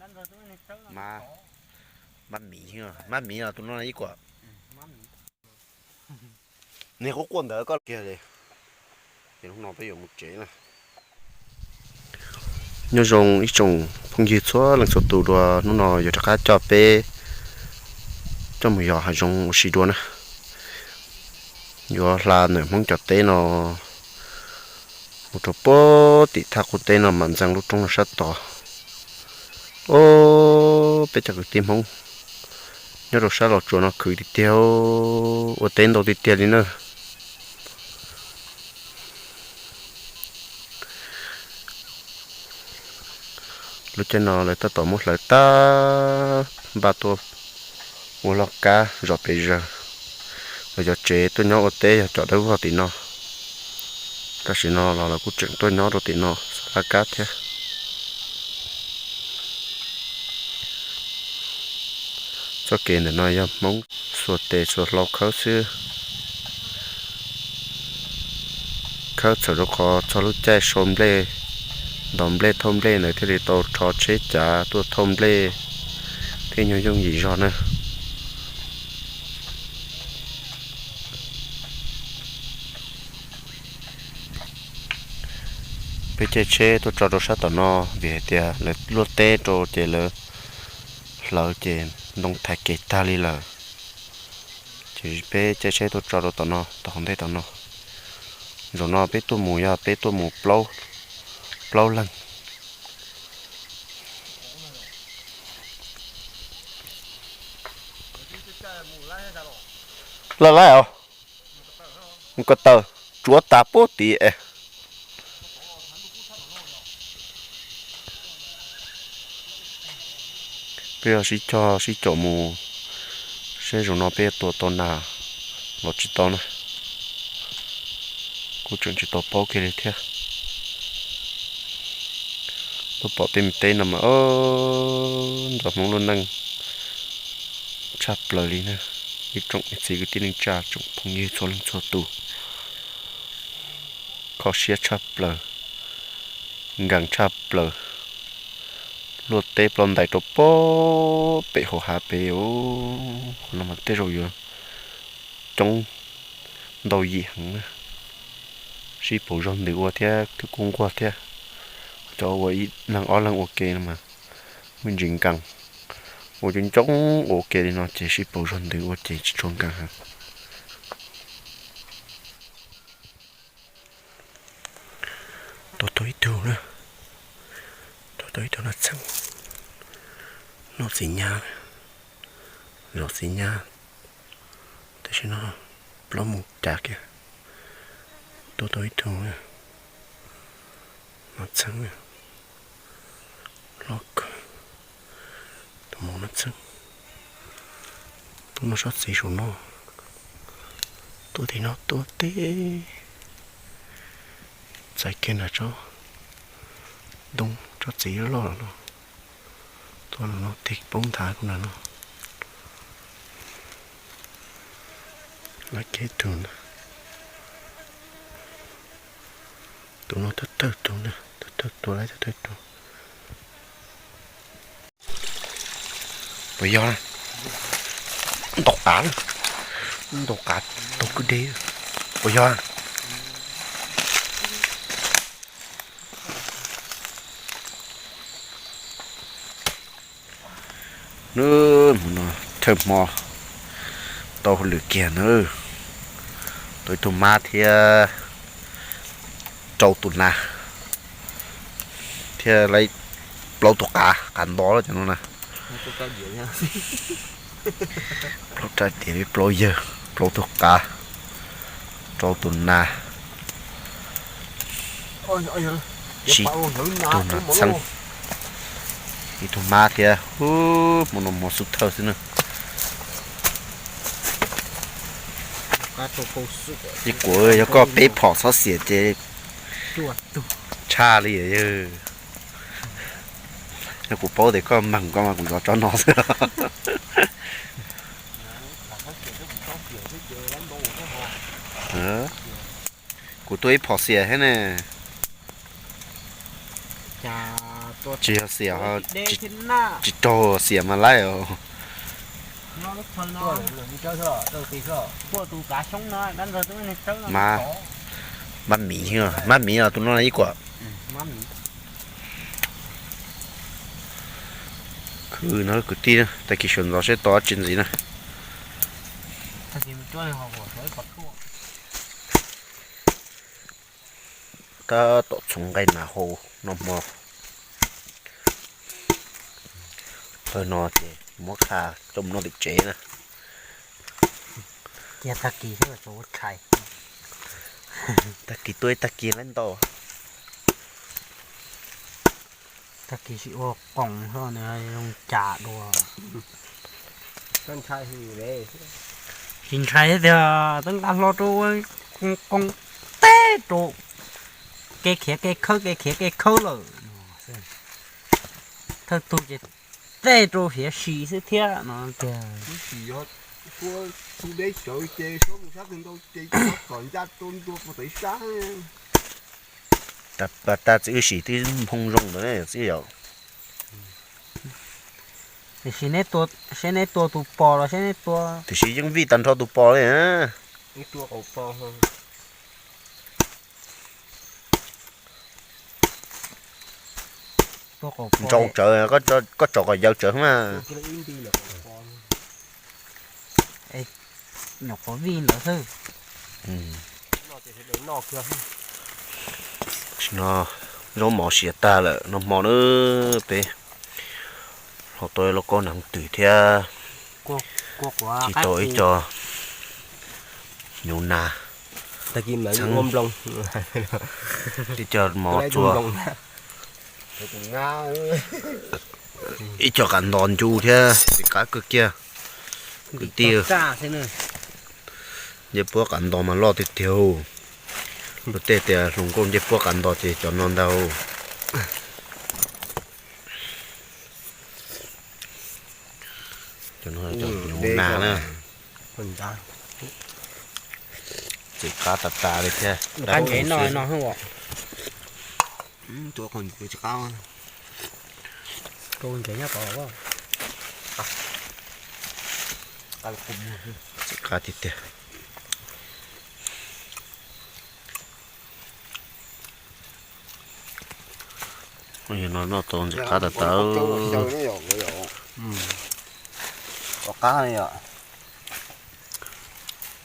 Mab, mab miv, mab miv os, tus no ib kuam. Niag quaj quaj ntawd koj kiag li. Ces hnub no peb yuav mus tsev na. Nyob zoo ib tsoom phooj ywg txhua leej txhua tus dua, hnub no yuav rov qab coj peb coj mus yos hav zoov ua si dua na. Yuav hla ntawm Hmoob cov teb no mus rau puag tim thaj qub teb no mam ntxeev lub roob no sab tod. Ob, peb cov kwv tij Hmoob nyob rau sab Los Tsuas no khwv tiag tiag, ua teb ntau tiag tiag li na. Lub caij no lawv tab tom muab hlawv tag npaj tuaj ua loj kab zom pes zaws. Lawv cov tsev tuaj nyob ua teb yog cov dawb vog tim no. Tam sim no los lawv kuj tseem tuaj nyob rau tim no xa laj kab thiab. Txoj kev ntawm no yog Hmoob xuas tes xuas hlau khawb xwb. Khawb txhawm rau qhov txog lub caij sau nplej, ntaus nplej thauj nplej ntawd thiaj li tau rho tsheb cav tuaj thauj nplej thiab nyuag yooj yim zog na. Peb caij tsheb tuaj tso rau sab tom no vim hais tias lawv luaj teb rau ces lawv hlawv ces ntoo thaiv kev tag li lawm. Ces peb caij tsheb tuaj tso rau tom no, tom hauv ntej tom no. Zaum no peb tuaj mus yog peb tuaj mus plaub leeg. Laj laib os, mus ko taw, tsuav tas puag tid es. Peb yog sib cog sib caum mus saib zaum no peb yuav tua tau nas los tsis tau na. Kuj tseem tsis tau paub kiag li thiab. Tuaj pom tej me teb no mas nrog Hmoob lub neej tshaj plaws li na. Ib tsoom niam txiv kwv tij neej tsa tsoom phooj ywg txhua leej txhua tus, kho siab tshaj plaws, nkees tshaj plaws. Luaj teb plaub ntais rau puag pem hauv hav pem, qhov no mas tej zaum yuav coob ntau yim heev na. Sib pauv zog ntws ua thiab twb kuj nquag thiab. Cov ua ib leeg ob leeg ua ke no mas me ntsis nkees, ua coob coob ua ua ke li no ces sib pauv zog ntws ua ces tsis tshua nkees heev. Tua tau ib tug na, tua tau ib tug nas txheeb, noj txiv nyab, zov txiv nyab, tam sim no plaub moos cav kiag. Tua tau ib tug nas txheeb, loj kawg, tus moos nas txheeb. Tuaj noj tsob txiv saum no, tuaj tim no tuaj teb, txais kiag nram tsob ntoo tsob txiv loj loj no, tuaj no tig poob nthav kuv nram no. Laib kiag ib tug na, tus no thawj thawj tus na, thawj thawj tus laib thawj thawj tus. Puas yog na? Ntaus qav na, ntaus qav taug kwj deg. Puas yog? Nub, hmo no thawj hmo tau hauj lwm kiag na, tau ib tug mab thiab rau tus nas thiab laib plaub tus qav, qav nto lawm cov no na. Plaub rab diav, plaub yawg, plaub tug qav, rau tus nas, ib tug nas txheeb, ib tug mab thiab. Hub, hmo no hmo xub thawj xwb na. Ib kuv yog koj peb phom txhob xiam ces tshaj li. Yog kuv paub tias koj meem koj mas kuv zov tsob no xwb. Kuv tua ib phom xiam thiab ne. Tsis yog xiam, tsis raug xiam mas laib os. Mab, mab miv, mab miv os, tus no ib kuam. Khwv no kwv tij, tag kis sawv ntxov seb tau dab tsi ntxiv na. Tab tom txhoov nqaij nas hau noj hmo. Pawg no ces muab kha coj mus noj tim tsev na. Cia tag kis xwb tsuas ua tshais. Tag kis tuaj ib tag kis laib ntau. Tag kis sim ua qoos zoo cas dua. Tsis ntshai tiag, twb nqa hlo rau ua qoos teb rau, kev khiav kev khawb kev khiav kev khawb lawm. Thawj tug ces tej rau hiav sis xwb thiab no tiag. Pas tas txiv wb sim twb nphoo zoo ntawd ne txiv yom. Tiam sis neb tua, seb neb tua tus pos los seb neb tua. Tiam sis yeej vij tag nrho tus pos li. Ntsau tsawv, koj tso kom yawg tsawv mas. Nyuam qhuav vij ntawd xwb. Zaub mov siav tag lawm, noj hmo na peb. Hlo tau lauj kaub hneev twm thiab tsis tau ib co hnyuv nas, ib co mov txua, ib co qav ntos ncu thiab txiv qab kawg kiag. Kwv tij, ncej puab qav ntos mas loj tiag tiag. Luag tej tias hluas nkauj ncej puab qav ntos ces cov no ntag. Cov no cov hnyuv nas na. Txiv qab tas tas li thiab. Txiv qab tiag tiag. Yog no noj tau ntxim qab tas tas.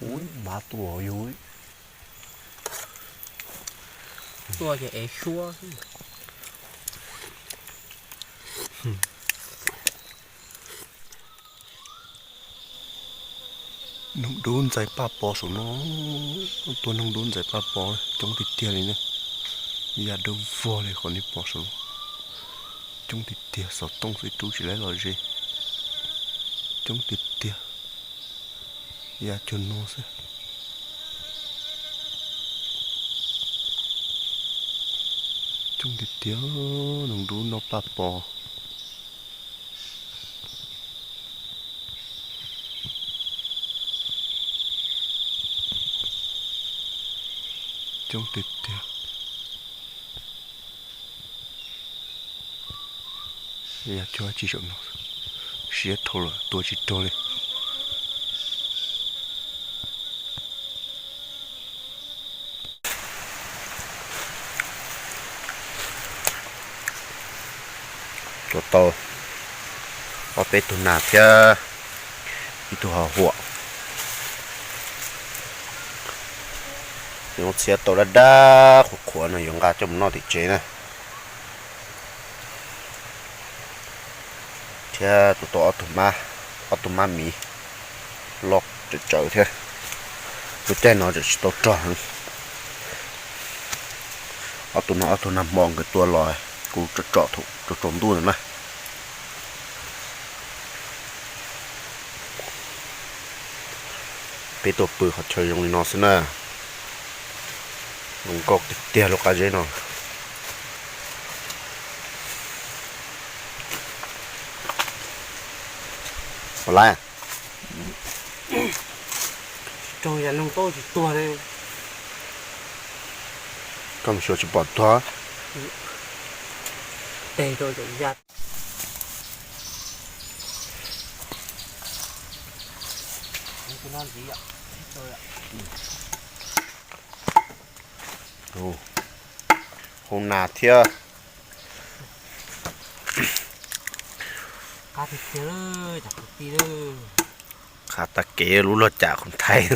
Ub, mab tuaj yug. Tuaj ces ev suab. Noog dub ntxais paj pos saum no, tua noog dub ntxais paj pos coob tiag tiag li ne. Ya dawb vog li qhov nej pom saum no, coob tiag tiag, xov tooj xwb rub tsis laib los ze, coob tiag tiag. Ya cuag no xwb. Coob tiag tiag, noog dub noj paj pos. Coob tiag tiag. Yog cuag tsis saum no, siab dhau lawm tua tsis raug li. Tua tau ob peb tug nas thiab ib tug ho huam. Ua txhiab tau dab dab qhuav qhuav no yuav nqa coj mus noj tim tsev na. Thiab tua tau ob tug mab, ob tug mab miv loj tsawv tsawv thiab. Lub caij no tseem tsis tau rog heev. Ob tug no ob tug nag hmo nkawd tua los kuv tsom tsom thaum tsaus ntuj ntawd na. Peb tuaj pw qhov chaw zoo li no xwb na. Zoo nkauj tiag tiag lub qab zeb no. Ua laiv. Tsis raug yam noog taub tsis tuag li. Koj mus xyuas tsis pom tuag. teg rau ntawm yaj. Hauv nas thiab. Qhav tag kev lub log cam qhov thaij.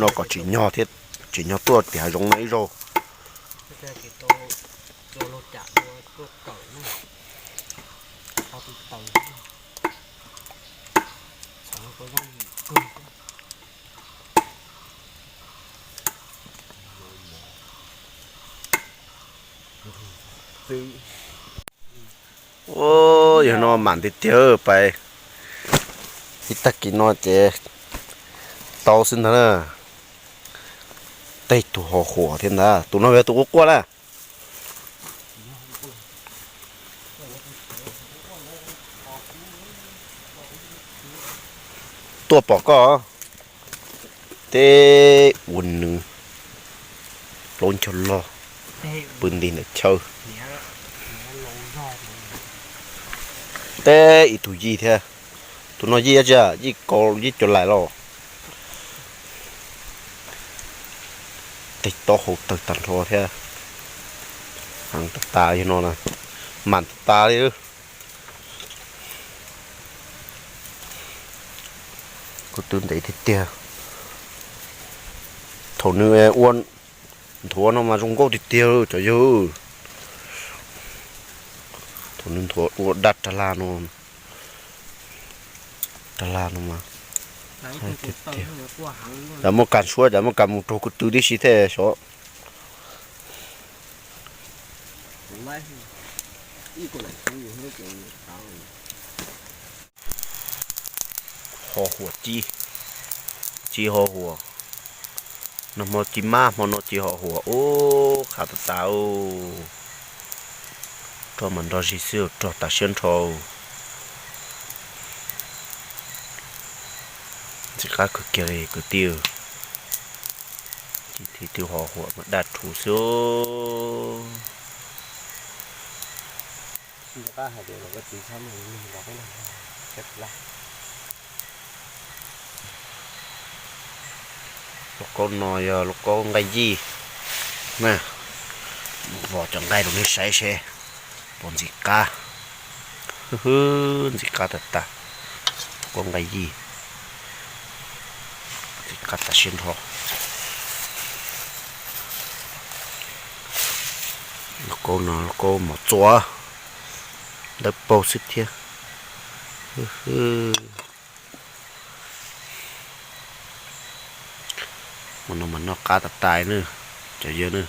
No kom tsim nyog thiab, tsim nyog tuaj tim hav zoov no ib zaug. Ua, yog no mam tiag tiag pais. Ib tag kis no ces tau xwb ntag na. Tej tus ho huam thiab ntag, tus no yog tus quaj quaj na. Tuaj pom koj, teb ua nws plaub ncho log pw nti ntawm chaw. Teb ib tug yij thiab, tus no yij dab tsi, yij kau yij cov lais los. Tej taub hau tawg tag nrho thiab. Heev tas tas yog no na, mam tas tas li. Kuv twb ntev tiag tiag. Thaum nws ua nthuav no mas zoo nkauj tiag tiag cov yawg. Thaum nws nthuav ua daj rag lag no, rag lag no mas, cas muaj kas suab, cas muaj kas mus raug kuv twb tib si thiab xyov. Ho huam ci, ci ho huam. Nag hmo ci mab, hmo no ci ho huam, ub, qhav tas tas. Rog mas nrog zig xwb, rog tas siab nrho. Ntxim qab kawg kiag li kwv tij. Ci thib twg ho huam mas daj rhuv xwb. Lub kaub no yog lub kaub nqaij yij na, vov cov nqaij rau nej saib seb puas ntxim qab. Ntxim qab tag tag, lub kaub nqaij yij, ntxim qab tas siab nrho. Lub kaub no lub kaub mos txua, dawb paug xwb thiab. Hmo no mas noj qab tas tas na, cov yawg na.